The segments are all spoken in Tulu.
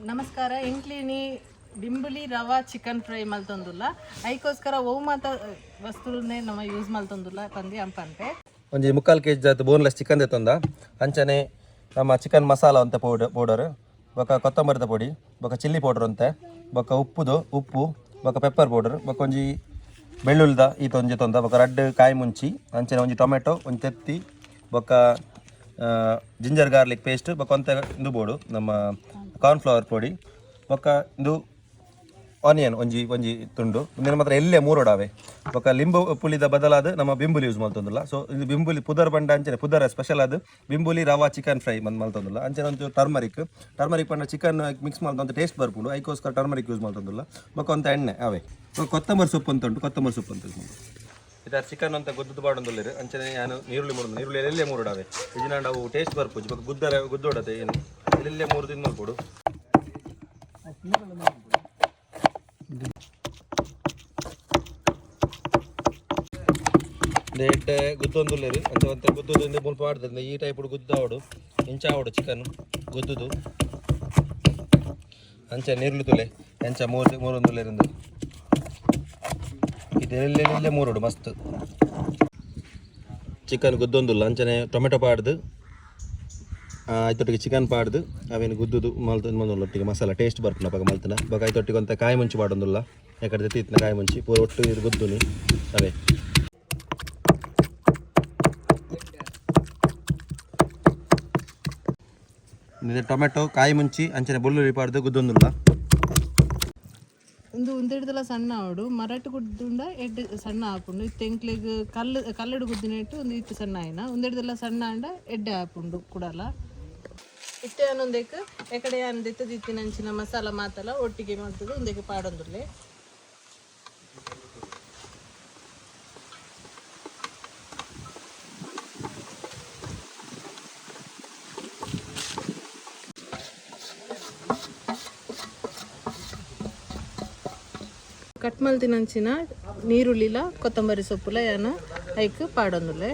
ನಮಸ್ಕಾರ. ಎಂಕ್ಲಿನಿ ಬಿಂಬುಲಿ ರವಾ ಚಿಕನ್ ಫ್ರೈ ಮಲ್ತೊಂದುಲ್ಲ. ಐಕೋಸ್ಕರ ಓ ಮಾತ ವಸ್ತುಲನೆ ನಮ್ಮ ಯೂಸ್ ಮಲ್ತೊಂದುಲ್ಲ ಪಂದಿ ಅಂಪಂತೆ. ಒಂಜಿ ಮುಕ್ಕಾಲು ಕೆ ಜಿ ಬೋನ್ಲೆಸ್ ಚಿಕನ್ ದೆತ್ತೊಂದ. ಅಂಚನೆ ನಮ್ಮ ಚಿಕನ್ ಮಸಾಲ ಅಂತ ಪೌಡರ್ ಪೌಡರ್, ಬೊಕ್ಕ ಕೊತ್ತಂಬರಿದ ಪೊಡಿ, ಬೊಕ್ಕ ಚಿಲ್ಲಿ ಪೌಡರ್ ಅಂತೆ, ಬೊಕ್ಕ ಉಪ್ಪುದು ಉಪ್ಪು, ಬೊಕ್ಕ ಪೆಪ್ಪರ್ ಪೌಡರ್, ಬೊಕ್ಕ ಒಂಜಿ ಬೆಳ್ಳುಳ್ಳಿದ ಈತ ಒಂಜಿ ತೊಂದ, ಬೊಕ್ಕ ರಡ್ಡ್ ಕಾಯಿ ಮುಂಚಿ, ಅಂಚನೆ ಒಂಜಿ ಟೊಮೆಟೊ, ಒಂಜಿ ತೆತ್ತಿ, ಬೊಕ್ಕ ಜಿಂಜರ್ ಗಾರ್ಲಿಕ್ ಪೇಸ್ಟ್, ಬೊಕ್ಕ ಒಂತೆ ಇಂದು ಬೋಡು ನಮ್ಮ ಕಾರ್ನ್ಫ್ಲವರ್ ಪೊಡಿ, ಬೊಕ್ಕ ಇಂದು ಆನಿಯನ್ ಒಂಜಿ ಒಂಜಿ ತುಂಡು. ಇಂದೆನ ಮಾತ್ರ ಎಲ್ಲೆ ಮೂರೋಡಾವೆ. ಬೊಕ್ಕ ಲಿಂಬು ಪುಳಿದ ಬದಲಾದ ನಮ್ಮ ಬಿಂಬುಲಿ ಯೂಸ್ ಮಲ್ತೊಂದುಲ್ಲ. ಸೊ ಇದು ಬಿಂಬುಲಿ ಪುದರ್ ಪಂಡ ಅಂಚನೆ ಪುದರ ಸ್ಪೆಷಲ್ ಅದು ಬಿಂಬುಲಿ ರವಾ ಚಿಕನ್ ಫ್ರೈ ಬಂದ್ ಮಲ್ತೊಂದುಲ್ಲ. ಅಂಚನೆ ಒಂದು ಟರ್ಮರಿಕ್. ಟರ್ಮರಿಕ್ ಪಂಡ ಚಿಕನ್ ಮಿಕ್ಸ್ ಮಲ್ತೊಂದು ಟೇಸ್ಟ್ ಬರ್ಪುಂಡು. ಐಕೋಸ್ಕರ ಟರ್ಮರಿಕ್ ಯೂಸ್ ಮಲ್ತೊಂದುಲ್ಲ. ಬೊಕ್ಕ ಒಂತ ಎಣ್ಣೆ ಅವೇ. ಬೊಕ್ಕ ಕೊತ್ತಂಬರಿ ಸೊಪ್ಪು ಅಂತ ಉಂಟು, ಕೊತ್ತಂಬರಿ ಸೊಪ್ಪು ಅಂತ ಯೂಸ್ ಮಲ್ತೊಂದು. ಇದಾರ್ ಚಿಕನ್ ಅಂತ ಗುದ್ದು ಬಾಡೊಂದುಲ್ಲೆರ್. ಅಂಚನೆ ಯಾನು ನೀರುಳ್ಳಿ ಮೂರು, ನೀರುಳ್ಳಿ ಎಲ್ಲೇ ಮೂರುಡಾವೆ. ಇಜಿನಾಂಡ ಅವು ಟೇಸ್ಟ್ ಬರ್ಪುಜಿ. ಬೊಕ್ಕ ಗುದ್ದರ ಗುದ್ದೋಡತೆ ಏನು ಎಲ್ಲೆಲ್ಲೇ ಮೂರು ದಿನ ಮಲ್ಪೊಡು. ಎಡ್ಡೆ ಗುದ್ದೊಂದುಲ್ಲೆರ್. ಅಂಚ ಒಂತೆ ಗುದ್ದುದು ಇಂದು ಮುಲ್ಪ ಪಾಡ್ದು ಈ ಟೈಪ್ ಗುದ್ದಾವಡು, ಇಂಚ ಆವಡು ಚಿಕನ್ ಗುದ್ದುದು. ಅಂಚ ನೀರುಳ್ಳಿ ತುಲೆ ಎಂಚ ಮೂರು ಮೂರೊಂದುಲ್ಲೆರಿಂದು. ಇದು ಎಲ್ಲೆಲ್ಲೇ ಮೂರುಡು ಮಸ್ತ್ ಚಿಕನ್ ಗುದ್ದೊಂದುಲ್ಲ. ಅಂಚನೆ ಟೊಮೆಟೊ ಪಾಡ್ದು, ಐತೊಟ್ಟಿಗೆ ಚಿಕನ್ ಪಾಡ್ದು ಅವೇನು ಗುದ್ದುದು ಮಲ್ತು ಮಂದುಲ್ಲ. ಒಟ್ಟಿಗೆ ಮಸಾಲ ಟೇಸ್ಟ್ ಬರ್ಪುಂಡು ಅಪಗ ಮಲ್ತನ. ಬೊಕ ಐತೊಟ್ಟಿಗೆ ಒಂತೆ ಕಾಯಿ ಮುಂಚಿ ಪಾಡೊಂದುಲ್ಲ. ಯಾಕಡೆ ತಿತ್ತಿನ ಕಾಯಿ ಮುಂಚಿ ಪೂರ ಒಟ್ಟು ಇದು ಗುದ್ದುನಿ ಅವೇ. ಇದು ಟೊಮೆಟೊ, ಕಾಯಿ ಮುಂಚಿ, ಅಂಚನೆ ಬೆಳ್ಳುಳ್ಳಿ ಪಾಡ್ದು ಗುದ್ದೊಂದುಲ್ಲ. ಉಂದು ಉಂದೆಡ್ದಲ ಸಣ್ಣ ಆವಡು. ಮರಟ್ ಗುದ್ದುಂಡ ಎಡ್ಡೆ ಸಣ್ಣ ಆಪುಂಡು. ಇತ್ತೆ ಎಂಕ್ಲೆಗ್ ಕಲ್ಲು ಕಲ್ಲುಡು ಗುದ್ದಿನೆಟ್ಟು ಒಂದು ಇತ್ತು ಸಣ್ಣ ಆಯ್ನ. ಉಂದೆಡ್ದಲ ಸಣ್ಣ ಆಂಡ ಎಡ್ಡೆ ಆಪುಂಡು ಕುಡಲ. ಇತ್ತೆ ಅನ್ನೊಂದೆಕ್ ಎಕಡೆ ಯಾನ್ ದೆತ್ತದಿತ್ತಿನಂಚಿನ ಮಸಾಲ ಮಾತಲ ಒಟ್ಟಿಗೆ ಮಲ್ತುದು ಉಂದೆಕ್ ಪಾಡೊಂದುಲ್ಲೆ. ಕಟ್ ಮಲ್ತಿನಂಚಿನ ನೀರುಳ್ಳಿಲ ಕೊತ್ತಂಬರಿ ಸೊಪ್ಪುಲ ಯಾನ ಐಕ್ ಪಾಡೊಂದುಲ್ಲೆ.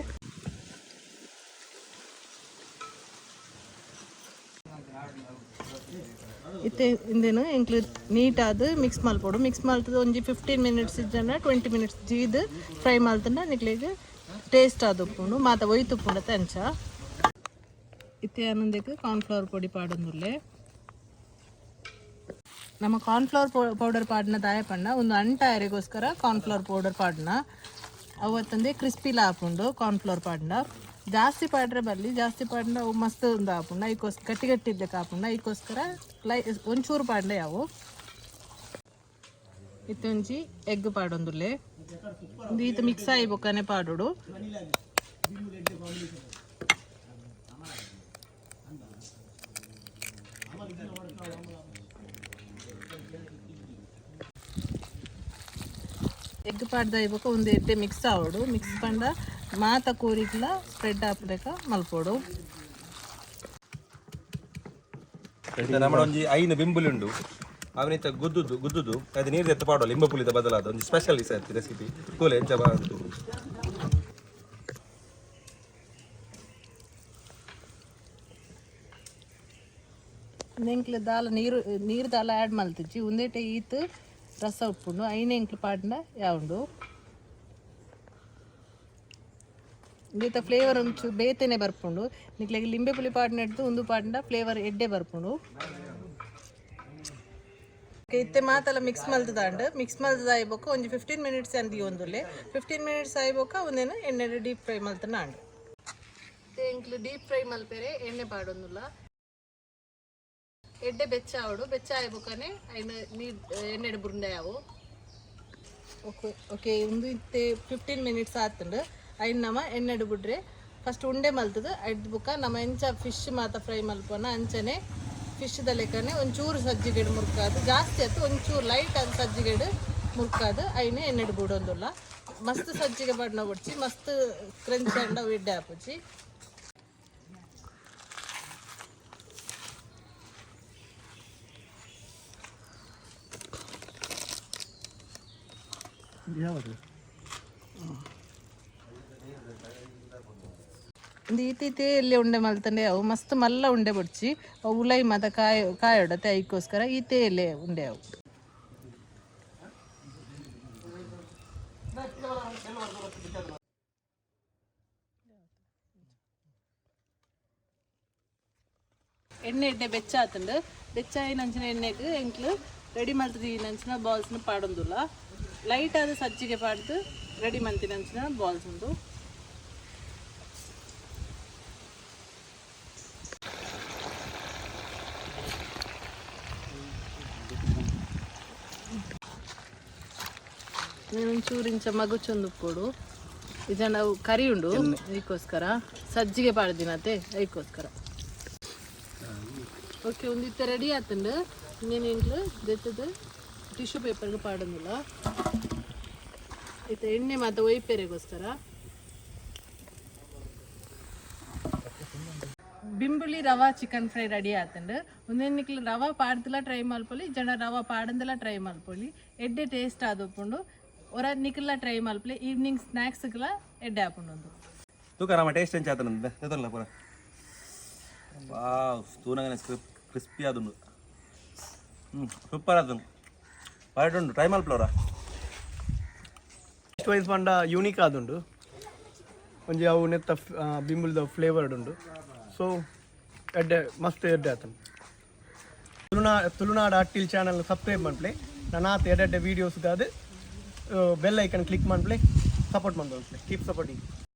ಇತ್ತೆ ಇಂದೆನು ಎಂಕ್ಲು ನೀಟಾದ್ ಮಿಕ್ಸ್ ಮಲ್ಪೊಡು. ಮಿಕ್ಸ್ ಮಲ್ತದ ಒಂಜಿ 15 ಮಿನಿಟ್ಸ್ ಇಜ್ಜಂಡ 20 ಮಿನಿಟ್ಸ್ ಜೀದ್ ಫ್ರೈ ಮಲ್ತಂಡ ನಿಕ್ಲೆಗ್ ಟೇಸ್ಟ್ ಆದ್ ಉಪ್ಪುಂಡು, ಮಾತ ಒಯ್ತು ಉಪ್ಪುಂಡು ಅಂಚ. ಇತ್ತೆ ಯಾನೊಂದೆಕ್ ಕಾರ್ನ್ಫ್ಲವರ್ ಪೊಡಿ ಪಾಡೊಂದುಲ್ಲೆ. ನಮ್ಮ ಕಾರ್ನ್ಫ್ಲವರ್ ಪೌಡರ್ ಪಾಡಿನ ದಾಯ ಪಂಡ ಒಂದು ಅಂಟಾಯರಿಗೋಸ್ಕರ ಕಾರ್ನ್ಫ್ಲವರ್ ಪೌಡರ್ ಪಾಡಿನ. ಅವತ್ತಂದೆ ಕ್ರಿಸ್ಪಿಲ ಆಪುಂಡು ಕಾರ್ನ್ಫ್ಲವರ್ ಪಾಡ್ಂಡ. ಜಾಸ್ತಿ ಪಾಡ್ರೆ ಬಲ್ಲಿ, ಜಾಸ್ತಿ ಪಾಡ್ಂಡ ಅವು ಮಸ್ತ್ ಒಂದು ಆಪುಂಡು. ಐಕೋಸ್ಕರ ಗಟ್ಟಿ ಗಟ್ಟಿ ಇರ್ಲಿಕ್ಕೆ ಆಪುಂಡು. ಐಕೋಸ್ಕರ ಲೈ ಒಂಚೂರು ಪಾಡ್ಂಡ ಯಾವು. ಇತ್ತೊಂಜಿ ಎಗ್ ಪಾಡೊಂದುಲ್ಲೆ. ಉಂದು ಈತ ಮಿಕ್ಸ್ ಆಯಿ ಬೊಕ್ಕನೆ ಪಾಡೋಡು. ಎಗ್ ಪಾಡ್ದ ಬೊಕ್ಕ ಒಂದು ಎಡ್ಡೆ ಮಿಕ್ಸ್ ಆವಡು. ಮಿಕ್ಸ್ ಪಂಡ ಮಾತ ಕೋರಿಗ್ಲ ಸ್ಪ್ರೆಡ್ ಆಪುಲೆಕ ಮಲ್ಪೊಡು. ಇತ್ತೆ ನಮ್ಮ ಒಂಜಿ ಐನು ಬಿಂಬುಲಿ ಉಂಡು. ಅವನಿತ ಗುದ್ದುದು ಗುದ್ದುದು ಅದು ನೀರು ಎತ್ತ ಪಾಡೋ. ಲಿಂಬ ಪುಳಿದ ಬದಲಾದ ಒಂಜಿ ಸ್ಪೆಷಲ್ is recipe ಕೂಲೆ ಎಂಚ ಬಾ. ಎಂಕ್ಲು ದಾಲ ನೀರು ನೀರು ದಾಲ ಆ್ಯಡ್ ಮಲ್ತಿಜ್ಜಿ. ಉಂದೆಟೆ ಈತ್ ರಸ ಉಪ್ಪುಂಡು. ಐನೆ ಎಂಕ್ಲು ಪಾಡ್ಂಡ ಯಾವುಂಡು. ಇಂದೆತ ಫ್ಲೇವರ್ ಒಂಚೂರು ಬೇತೆನೆ ಬರ್ಪುಂಡು. ನಿಕ್ಲೆಗ್ ಲಿಂಬೆ ಪುಳಿ ಪಾಡ್ನೆಡ್ದು ಉಂದು ಪಾಡ್ಂಡ ಫ್ಲೇವರ್ ಎಡ್ಡೆ ಬರ್ಪುಂಡು. ಇತ್ತೆ ಮಾತಲ ಮಿಕ್ಸ್ ಮಲ್ತದಾಂಡ್. ಮಿಕ್ಸ್ ಮಲ್ತದ ಬೊಕ್ಕ ಒಂಜಿ 15 ಮಿನಿಟ್ಸ್ ಅಂತ ಒಂದುಲ್ಲೆ. 15 ಮಿನಿಟ್ಸ್ ಆಯಿ ಬೊಕ್ಕ ಒಂದೇನು ಎಣ್ಣೆ ಡೀಪ್ ಫ್ರೈ ಮಲ್ತನ ಆಂಡ್. ಇತ್ತೆ ಎಂಕ್ಲು ಡೀಪ್ ಫ್ರೈ ಮಲ್ಪೆರೆ ಎಣ್ಣೆ ಪಾಡೊಂದುಲ್ಲ. ಎಡ್ಡೆ ಬೆಚ್ಚ ಆವಡು. ಬೆಚ್ಚ ಆಯಿ ಬೊಕ್ಕನೆ ಐನ ನೀರ್ ಎಣ್ಣೆಡ್ ಬುರುಂಡೆ ಆವು. ಓಕೆ ಓಕೆ ಉಂದು ಇತ್ತೆ 15 ಮಿನಿಟ್ಸ್ ಆತುಂಡು. ಐನ್ ನಮ ಎಣ್ಣೆಡ್ ಬುಡ್ರೆ ಫಸ್ಟ್ ಉಂಡೆ ಮಲ್ತದು ಐದ್ ಬುಕ್ಕ ನಮ್ಮ ಎಂಚ ಫಿಶ್ ಮಾತ ಫ್ರೈ ಮಲ್ಪನ ಅಂಚನೆ ಫಿಶ್ದ ಲೆಕ್ಕನೆ ಒಂಚೂರು ಸಜ್ಜಿಗೆಡ್ ಮುರ್ಕಾದು, ಜಾಸ್ತಿ ಆತು, ಒಂಚೂರು ಲೈಟ್ ಆದ ಸಜ್ಜಿಗೆಡ್ ಮುರ್ಕಾದು ಐನೆ ಎಣ್ಣೆಡ್ ಬುಡೊಂದುಲ್ಲ. ಮಸ್ತ್ ಸಜ್ಜಿಗೆ ಬಣ್ಣ ಬುಡ್ಚಿ, ಮಸ್ತ್ ಕ್ರಂಚ್ ಅಂಡ ಎಡ್ಡೆ ಆಪುಜಿ. ಒಂದು ಈತೀತೆ ಎಲ್ಲಿ ಉಂಡೆ ಮಲ್ತಂಡೆ ಅವು ಮಸ್ತ್ ಮಲ್ಲ ಉಂಡೆ ಬೊಡ್ಚಿ. ಅವು ಉಲೈ ಮಾತ ಕಾಯ ಕಾಯೊಡತೆ, ಐಕ್ಕೋಸ್ಕರ ಈತೆ ಎಲೆ ಉಂಡೆ ಅವು. ಎಣ್ಣೆ ಎಡ್ಡೆ ಬೆಚ್ಚ ಆತುಂಡು. ಬೆಚ್ಚ ಆಯಿನಂಚಿನ ಎಣ್ಣೆಗ್ ಎಂಕ್ಲು ರೆಡಿ ಮಲ್ತುದು ನಂಚಿನ ಬಾಲ್ಸ್ನ ಪಾಡೊಂದುಲ್ಲ. ಲೈಟ್ ಆದ್ ಸಜ್ಜಿಗೆ ಪಾಡ್ದು ರೆಡಿ ಮಲ್ತಿನಂಚಿನ ಬಾಲ್ಸ್ ಉಂದು. ಒಂಚೂರು ಇಂಚ ಮಗುಚೊಂದು ಉಪ್ಪೊಡು. ಇಜಾಂಡ ಅವು ಕರಿ ಉಂಡು, ಐಕ್ಕೋಸ್ಕರ. ಸಜ್ಜಿಗೆ ಪಾಡ್ದಿನತೆ, ಐಕ್ಕೋಸ್ಕರ. ಓಕೆ, ಒಂದು ಇತ್ತೆ ರೆಡಿ ಆತುಂಡು. ಇನ್ನೇನು ಎಂಕ್ಲು ದೆತ್ತದು ಟಿಶ್ಯೂ ಪೇಪರ್ಗೆ ಪಾಡೊಂದುಲ್ಲ. ಇತ್ತೆ ಎಣ್ಣೆ ಮಾತ ಒಯ್ಪೆರೆಗೋಸ್ಕರ. ಬಿಂಬುಳಿ ರವಾ ಚಿಕನ್ ಫ್ರೈ ರೆಡಿ ಆತುಂಡು. ಉಂದೆನ್ ನಿಕ್ಲು ರವಾ ಪಾಡ್ದಲ ಟ್ರೈ ಮಲ್ಪೊಲಿ, ಜನ ರವಾ ಪಾಡಂದಲ ಟ್ರೈ ಮಲ್ಪೊಲಿ. ಎಡ್ಡೆ ಟೇಸ್ಟ್ ಆದುಪ್ಪುಂಡು. ಒರ ನಿಕ್ಲ ಟ್ರೈ ಮಲ್ಪಲೆ. ಈವ್ನಿಂಗ್ ಸ್ನ್ಯಾಕ್ಸ್ಗ್ಲ ಎಡ್ಡೆ ಆಪುಂಡು ಉಂದು. ತೂಕ, ನಮ್ಮ ಟೇಸ್ಟ್ ಎಂಚ ಆತನಂತೆ ತೂತಲ್ಲ ಪೂರ. ವಾವ್, ತೂನಗನೆ ಕ್ರಿಸ್ಪಿ ಆದುಂಡು. ಸೂಪರ್ ಆದುಂಡು. ಬಾರಿ ಉಂಡು, ಟ್ರೈ ಮಲ್ಪಲವರ. ಟೇಸ್ಟ್ ವೈಸ್ ಪಂಡ ಯೂನಿಕ್ ಆದುಂಡು. ಒಂಜಿ ಅವು ನೆತ್ತ ಬಿಂಬುಲ್ದ ಫ್ಲೇವರ್ಡ್ ಉಂಡು. ಸೊ ಎಡ್ಡೆ, ಮಸ್ತ್ ಎಡ್ಡೆ ಆತುಂಡು. ತುಳುನಾಡು ಅಟ್ಟಿಲ್ ಚಾನಲ್ ಸಬ್ಸ್ಕ್ರೈಬ್ ಮನ್ಪುಲೆ. ನನಾತ್ ಎಡ್ಡೆ ವೀಡಿಯೋಸ್ ಗಾದ್ ಬೆಲ್ ಐಕನ್ ಕ್ಲಿಕ್ ಮನ್ಪುಲೆ. ಸಪೋರ್ಟ್ ಮನ್ಪುಲೆ. Keep supporting.